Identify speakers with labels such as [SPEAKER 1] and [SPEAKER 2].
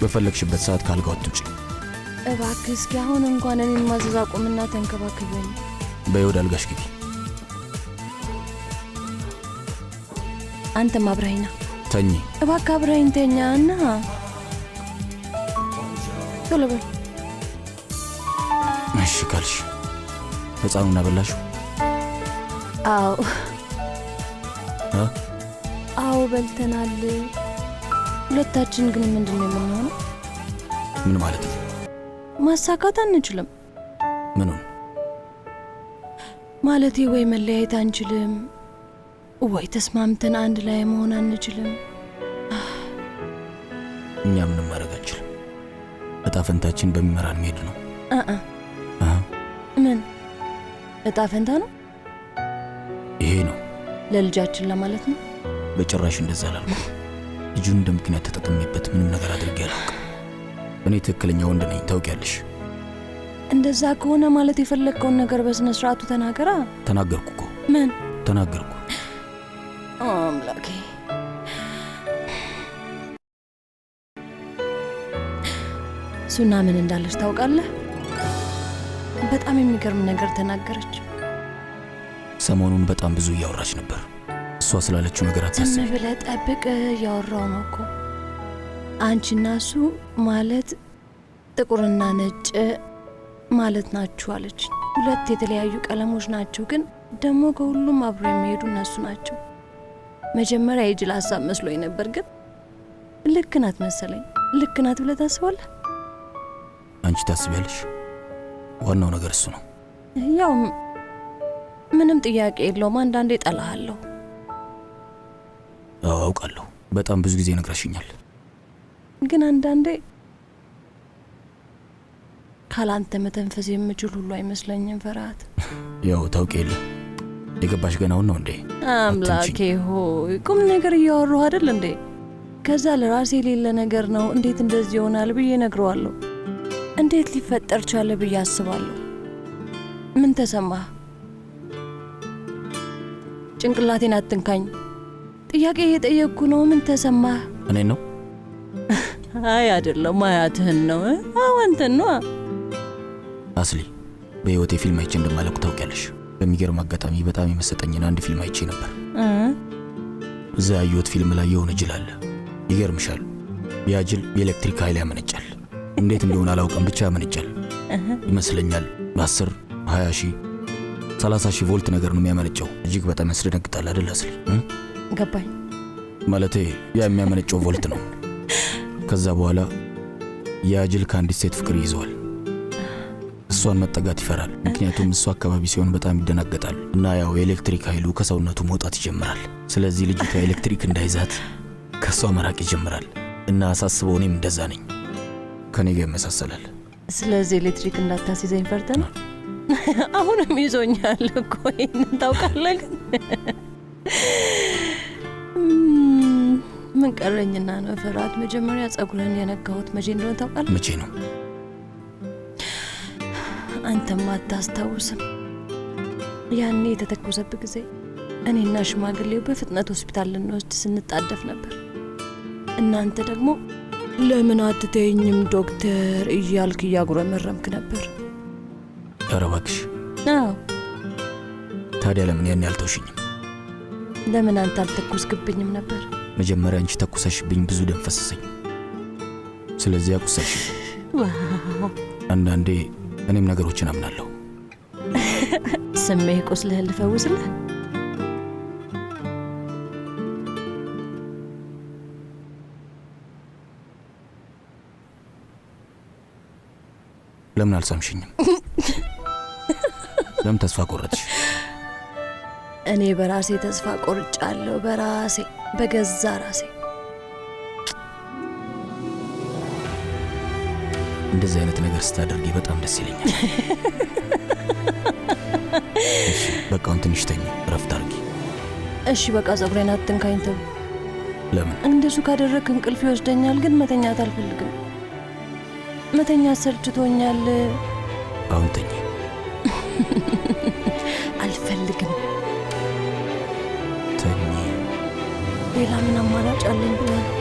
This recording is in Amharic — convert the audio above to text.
[SPEAKER 1] በፈለግሽበት ሰዓት ካልጋው አትውጪ።
[SPEAKER 2] እባክህ እስኪ አሁን እንኳን እኔን ማዘዝ አቁምና ተንከባከበኝ።
[SPEAKER 1] በይ ወደ አልጋሽ ግቢ።
[SPEAKER 2] አንተም አብረኸኝ ና።
[SPEAKER 1] ተኚ።
[SPEAKER 2] እባክህ አብረኸኝ ተኛ እና ቶሎ በል።
[SPEAKER 1] እሺ ካልሽ። ሕፃኑን አበላሽው?
[SPEAKER 2] አዎ
[SPEAKER 1] እ?
[SPEAKER 2] አዎ በልተናል። ሁለታችን ግን ምንድን ነው የምንሆነው?
[SPEAKER 1] ምን ማለት ነው?
[SPEAKER 2] ማሳካት አንችልም።
[SPEAKER 1] ምኑን?
[SPEAKER 2] ማለቴ ወይ መለያየት አንችልም፣ ወይ ተስማምተን አንድ ላይ መሆን አንችልም።
[SPEAKER 1] እኛ ምንም ማድረግ አንችልም። እጣ ፈንታችን በሚመራን መሄድ ነው።
[SPEAKER 2] እ ምን እጣ ፈንታ ነው?
[SPEAKER 1] ይሄ ነው
[SPEAKER 2] ለልጃችን ለማለት ነው።
[SPEAKER 1] በጭራሽ እንደዛ አላልኩም። ልጁን እንደ ምክንያት ተጠቅሜበት ምንም ነገር አድርጌ አላውቅም። እኔ ትክክለኛ ወንድ ነኝ፣ ታውቂያለሽ።
[SPEAKER 2] እንደዛ ከሆነ ማለት የፈለግከውን ነገር በስነ ስርዓቱ ተናገራ።
[SPEAKER 1] ተናገርኩ እኮ።
[SPEAKER 2] ምን
[SPEAKER 1] ተናገርኩ?
[SPEAKER 2] አምላኬ። ሱና ምን እንዳለች ታውቃለህ? በጣም የሚገርም ነገር ተናገረች።
[SPEAKER 1] ሰሞኑን በጣም ብዙ እያወራች ነበር። እሷ ስላለችው ነገር
[SPEAKER 2] ዝም
[SPEAKER 1] አታስቢ።
[SPEAKER 2] ብለህ ጠብቅ፣ እያወራው ነው እኮ። አንቺና እሱ ማለት ጥቁርና ነጭ ማለት ናችሁ አለች። ሁለት የተለያዩ ቀለሞች ናቸው፣ ግን ደግሞ ከሁሉም አብሮ የሚሄዱ እነሱ ናቸው። መጀመሪያ የጅል ሀሳብ መስሎኝ ነበር፣ ግን ልክ ናት መሰለኝ። ልክ ናት ብለህ ታስባለህ?
[SPEAKER 1] አንቺ ታስቢያለሽ? ዋናው ነገር እሱ ነው።
[SPEAKER 2] ያው ምንም ጥያቄ የለውም። አንዳንዴ እጠላሃለሁ።
[SPEAKER 1] አዎ አውቃለሁ። በጣም ብዙ ጊዜ ነግረሽኛል።
[SPEAKER 2] ግን አንዳንዴ ካላንተ መተንፈስ የምችል ሁሉ አይመስለኝም ፈርሃት።
[SPEAKER 1] ያው ታውቂ የለ የገባሽ ገና አሁን ነው እንዴ?
[SPEAKER 2] አምላኬ ሆይ ቁም ነገር እያወራሁ አይደል እንዴ? ከዛ ለራሴ የሌለ ነገር ነው እንዴት እንደዚህ ይሆናል ብዬ እነግረዋለሁ። እንዴት ሊፈጠር ቻለ ብዬ አስባለሁ። ምን ተሰማህ? ጭንቅላቴን አትንካኝ። ጥያቄ እየጠየቅኩ ነው። ምን ተሰማህ?
[SPEAKER 1] እኔን ነው?
[SPEAKER 2] አይ አይደለም፣ አያትህን ነው። አዎ አንተን ነው።
[SPEAKER 1] አስሊ፣ በህይወቴ ፊልም አይቼ እንደማላውቅ ታውቂያለሽ። በሚገርም አጋጣሚ በጣም የመሰጠኝን አንድ ፊልም አይቼ ነበር። እዛ ያየሁት ፊልም ላይ የሆነ ጅል አለ። ይገርምሻል፣ ያ ጅል የኤሌክትሪክ ኃይል ያመነጫል። እንዴት እንደሆነ አላውቅም፣ ብቻ ያመነጫል ይመስለኛል። 10 20 ሺህ 30 ሺህ ቮልት ነገር ነው የሚያመነጨው። እጅግ በጣም ያስደነግጣል አይደል አስሊ?
[SPEAKER 2] ገባኝ።
[SPEAKER 1] ማለቴ ያ የሚያመነጨው ቮልት ነው። ከዛ በኋላ ያ ጅል ከአንዲት ሴት ፍቅር ይይዘዋል። እሷን መጠጋት ይፈራል። ምክንያቱም እሷ አካባቢ ሲሆን በጣም ይደናገጣል እና ያው የኤሌክትሪክ ኃይሉ ከሰውነቱ መውጣት ይጀምራል። ስለዚህ ልጅቷ ኤሌክትሪክ እንዳይዛት ከእሷ መራቅ ይጀምራል። እና አሳስበው እኔም እንደዛ ነኝ፣ ከኔ ጋር ይመሳሰላል።
[SPEAKER 2] ስለዚህ ኤሌክትሪክ እንዳታስይዘኝ ፈርተህ ነው? አሁንም ይዞኛል እኮ ይሄንን ታውቃለህ። ግን ምን ቀረኝና ነው ፍርሃት? መጀመሪያ ጸጉርህን የነካሁት መቼ እንደሆነ ታውቃለህ?
[SPEAKER 1] መቼ ነው?
[SPEAKER 2] አንተማ አታስታውስም። ያኔ የተተኮሰብህ ጊዜ እኔና ሽማግሌው በፍጥነት ሆስፒታል ልንወስድ ስንጣደፍ ነበር። እናንተ ደግሞ ለምን አትተኝም ዶክተር እያልክ እያጉረመረምክ ነበር።
[SPEAKER 1] ኧረ እባክሽ።
[SPEAKER 2] አዎ።
[SPEAKER 1] ታዲያ ለምን ያን ያልተውሽኝም?
[SPEAKER 2] ለምን አንተ አልተኮስክብኝም ነበር?
[SPEAKER 1] መጀመሪያ አንቺ ተኩሰሽብኝ ብዙ ደም ፈሰሰኝ። ስለዚህ አቁሰልሽ። አንዳንዴ እኔም ነገሮችን አምናለሁ።
[SPEAKER 2] ስሜህ ቁስልህን ልፈውስልህ?
[SPEAKER 1] ለምን አልሳምሽኝም? ለምን ተስፋ ቆረጥሽ?
[SPEAKER 2] እኔ በራሴ ተስፋ ቆርጫለሁ። በራሴ በገዛ ራሴ።
[SPEAKER 1] እንደዚህ አይነት ነገር ስታደርጊ በጣም ደስ ይለኛል። እሺ በቃ አሁን ትንሽ ተኝ፣ እረፍት አድርጊ።
[SPEAKER 2] እሺ በቃ ፀጉሬን አትንካኝ ተው።
[SPEAKER 1] ለምን?
[SPEAKER 2] እንደሱ ካደረግክ እንቅልፍ ይወስደኛል፣ ግን መተኛት አልፈልግም። መተኛት ሰልችቶኛል።
[SPEAKER 1] አሁን ተኝ።
[SPEAKER 2] አልፈልግም።
[SPEAKER 1] ተኝ።
[SPEAKER 2] ሌላ ምን አማራጭ አለኝ ብለህ ነው?